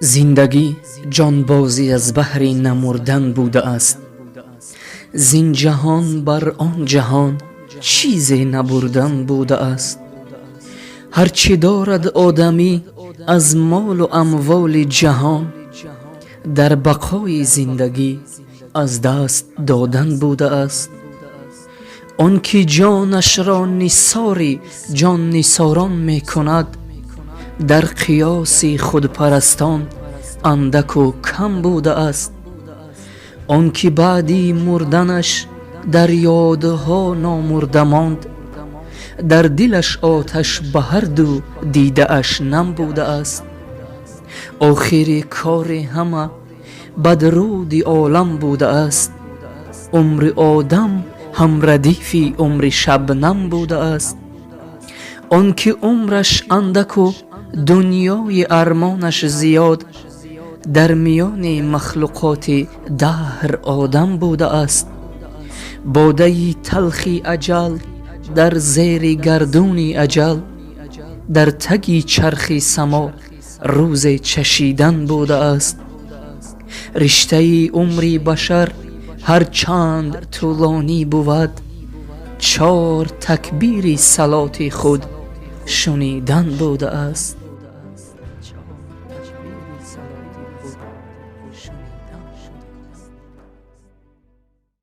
Зиндагӣ ҷонбозӣ аз баҳри намурдан будааст. Зин ҷаҳон бар он ҷаҳон чизе набурдан будааст. Ҳар чӣ дорад одамӣ аз молу амволи ҷаҳон, дар бақои зиндагӣ аз даст додан будааст. Он ки ҷонашро нисори ҷоннисорон мекунад, дар қиёси худпарастон андаку кам будааст. Он ки баъди мурданаш дар ёдҳо номурда монд, дар дилаш оташ, ба ҳарду дидааш нам будааст. Охири кори ҳама бадруди олам будааст. Умри одам ҳамрадифи умри шабнам будааст. Он ки умраш андаку дунёи армонаш зиёд, дар миёни махлуқоти даҳр одам будааст. Бодаи талхи аҷал дар зери гардуни аҷал, дар таги чархи само рӯзе чашидан будааст. Риштаи умри башар ҳар чанд тӯлонӣ бувад, чор такбири салоти худ шунидан будааст.